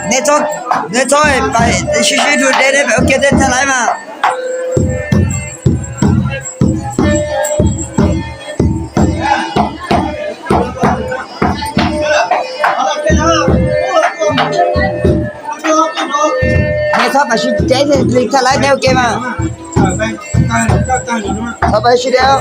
Nej txhob, nej txhob sib sib dua deb, nej pem ua ke tej thaj laiv mas. Nej txhob pais sib deb li thaj laiv, nej ua ke mas. Txhob pais sib deb.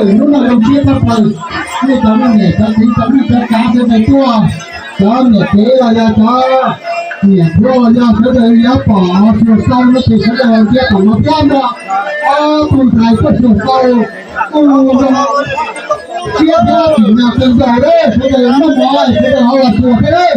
Hnub no zoo siab tshaj plaws, nej cov niam cov txiv cov neej cov tsav sawv daws tuaj, cov niam tsev los yog cov niam tub los yog sawv daws yuav pom Xyuas Xau no ces sawv daws los ntsia tom no thiab nrog ob tug ntxhais Xyuas Xau kuj zoo siab thiab tsim nyog kawg nkaus li, sawv daws noj mov sawv daws ho los xyuas thiab.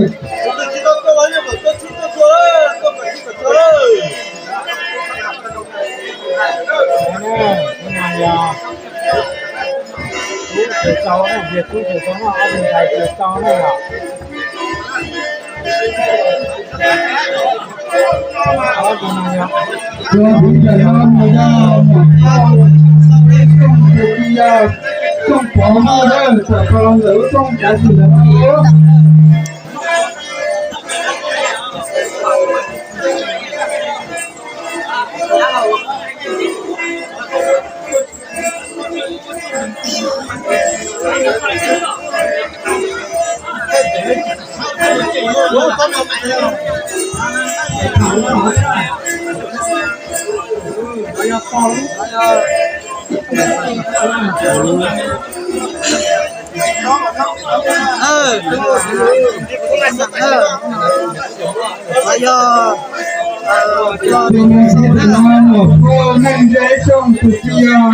Tus neeg zej zog tus txiv yog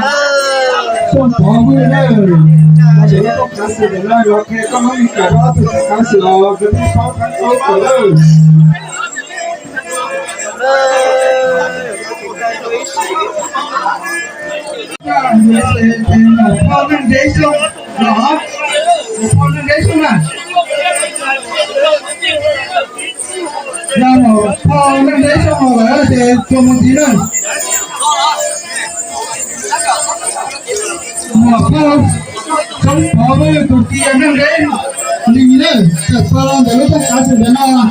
Xyooj Pov Vwj na, lawv tuaj kav xwm ntawm no los qhia koj muab me kawm rau ob tug tuaj kav xwm los nkawd thiaj paub thawj paub kawm lawm. Phauj Neej Deb Xyooj los, phauj Neej Deb Xyooj na. Yog phauj Neej Deb Xyooj los lawm ces tsuas mus tiv na. Muam phauj Xyooj Pov Vwj tus txiv yog Neej Deb Lis na, kawm pab ntawm lub tuaj kav xwm ntawm no.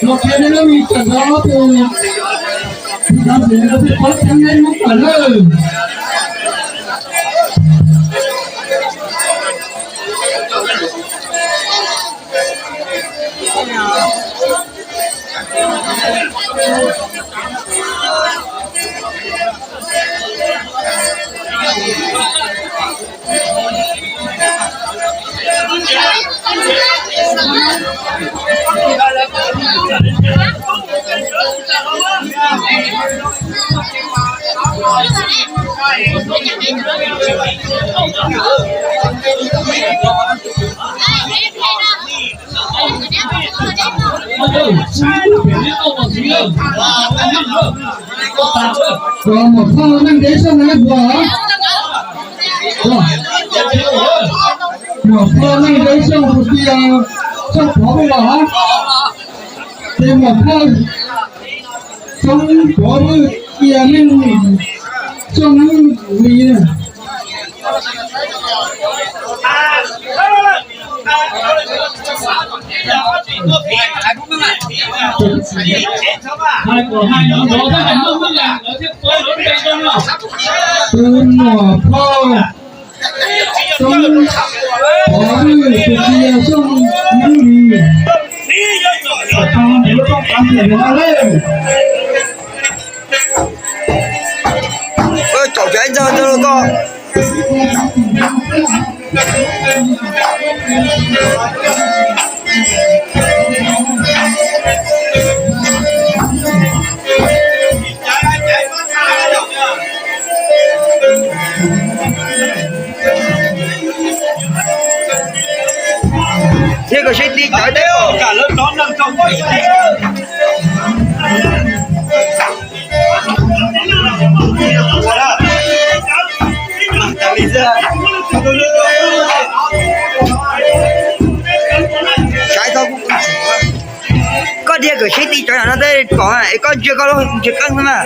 Los qhia nej lub me kawm rau ob tug, tus kav xwm ntawd thiaj paub tseeb nej lub kawm lawm. Muam phauj Neej Deb Xyooj na, muam phauj Neej Deb Xyooj tus txiv yog Xyooj Pov Vwj los, ces muam phauj Xyooj Pov Vwj tus txiv yog Neej Xyooj Lis. Tus muam phauj Xyooj Pov Vwj tus txiv yog Xyooj Lis. Tau ntawm lub rooj kav xwm ntawm no lawm. Caum cov ib ntxawg ntawd los koj. Koj dhia kom sib ti cov yam no tej kom es koj ntsia koj lub ntsia qeej xwb na.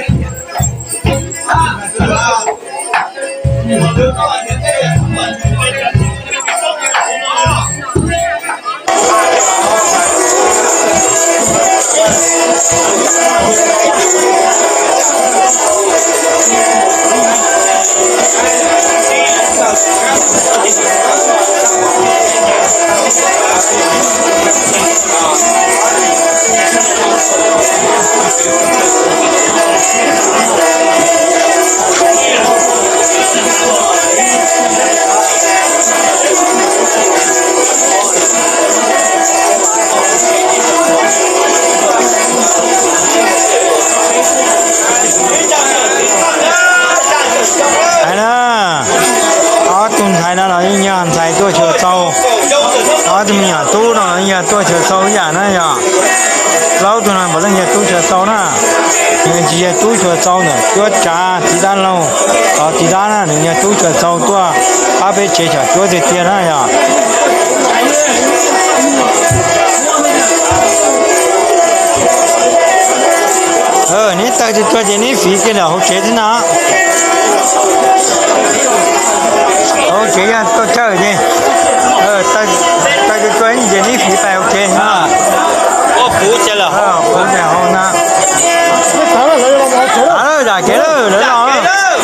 Hais na, ob tug ntxhais no los yeej yog ntxhais tuaj xyuas txau, ob tug me nyuam tub no los yeej yog tuaj xyuas txau ib yam na yog. Plaub tug no puav leej yog tub xyuas txau na, nws tsis yog tub xyuas txau ntawm cuab tsav txiv dab laug, tov txiv dab na, nws yog tub xyuas txau tuaj pab peb tsev xyom cuab tiag tiag na yog. Neb taw tus tuag ces neb fiv kiag ntawm hauv tsev thiab no. Hauv tsev yog tuaj tsawj ces taw tus tuag ces neb fiv pais hauv tsev no. Puv ces hauv na. Zam kev lawm lawv los.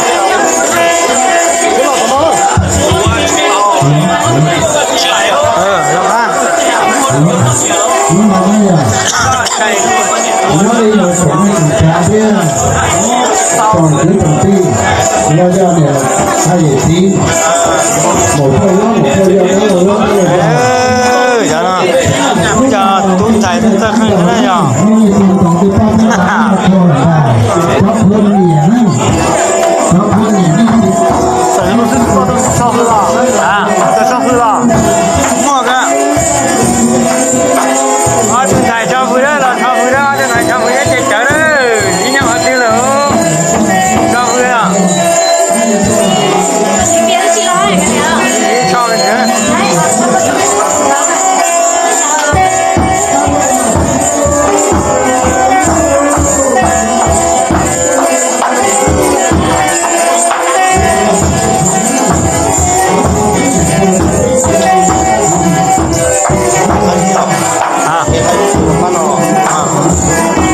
Cov tub ntxhais txawj qeej na yog. Muaj kab. Ob tug ntxhais tso fwv lawm, los tso fwv lawm, ob tug ntxhais tso fwv lawm, ces cawv lawm, ib nyuag qhov twg lawm. Tso fwv os.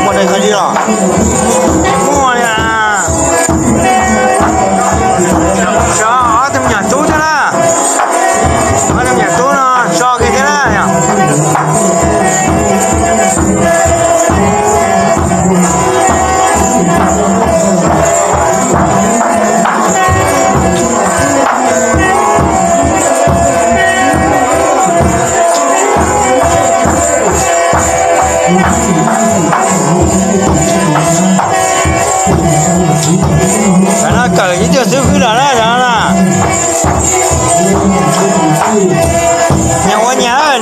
Muaj dej khaub zib los? Muaj li. Tso ob tug me nyuam tub thiab na. Ob tug me nyuam tub no tso kiag thiab na. Cov no kawm ib tug xib fwb los na cov no na. Nyias ua nyias,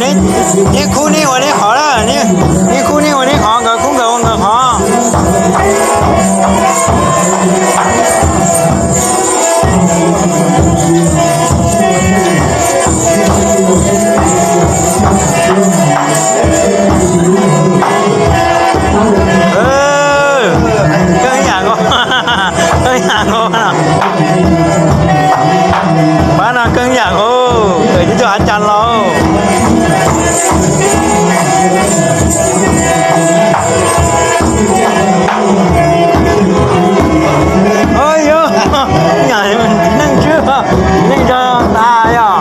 neb khub neb ua neb qhov na, neb khub neb ua neb qhov, nkawd khub nkawd ua nkawd qhov. Keej yam nkaus, keej yam nkaus. Pab no keej yam nkaus, kawm tib tug av cas los. Yog, neej tswb, neej tso tas yog.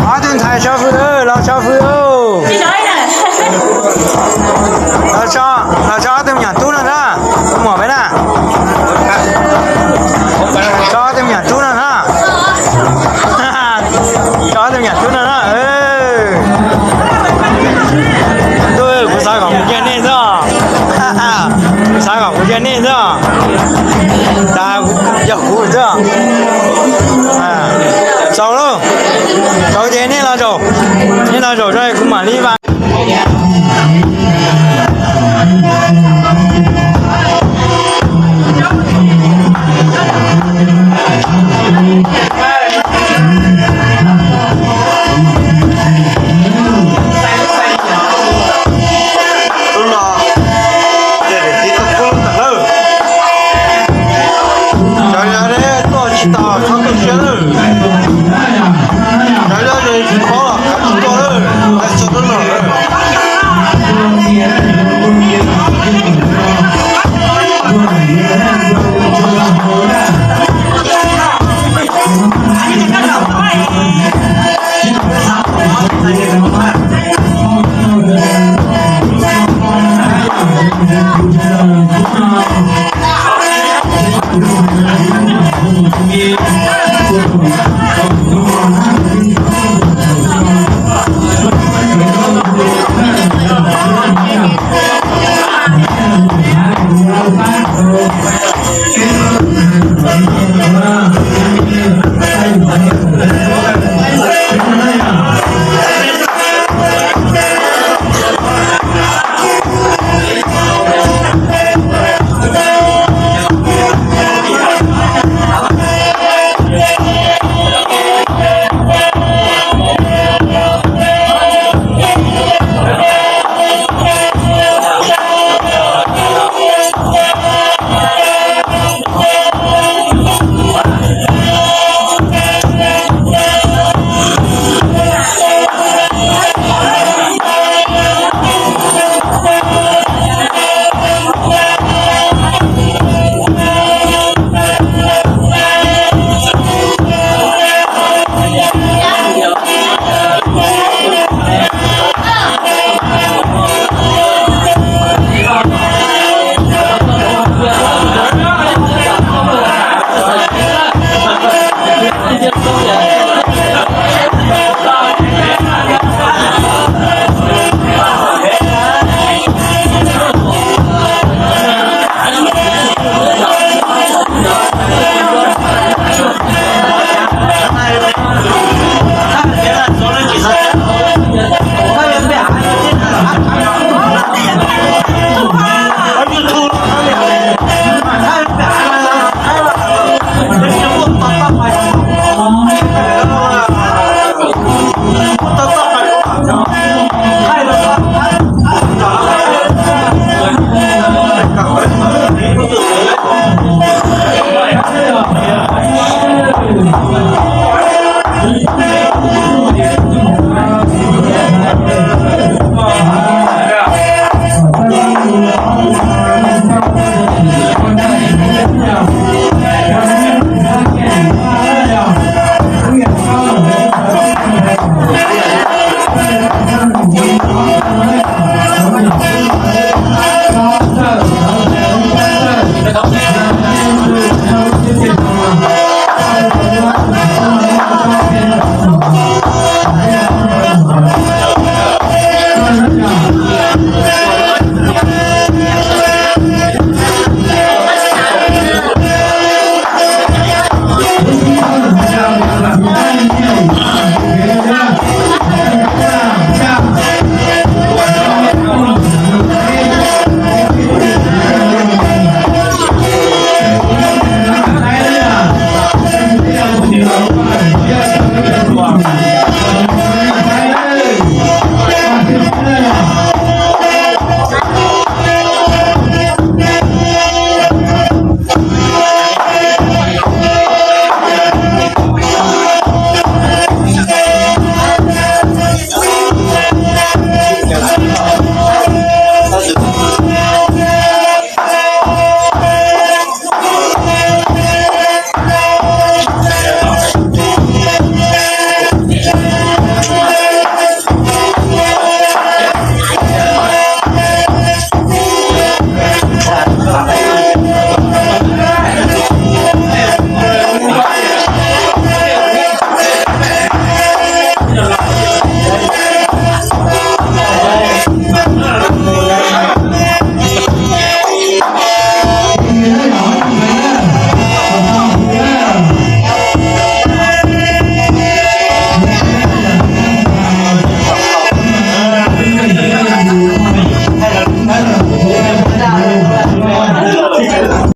Ob tug ntxhais tso fwv, los tso fwv. Los tso, los tso ob tug me nyuam tub no na, muam peb na. Tso ob tug me nyuam tub no na. Tso ob tug me nyuam tub no na. Ntuj, kuv xav kom kuv yog nej xwb. Kuv xav kom kuv yog nej xwb. Tas yog kuv xwb. Zaum zog kuv mam li vas. Hnub no ces niam txiv tuaj pub lub ntawm lawm. Cov yog tuaj tsis tau txhob tu siab lawm. Cov yog tsis paub los kav tsij tuaj lawm, txog hnub no lawm.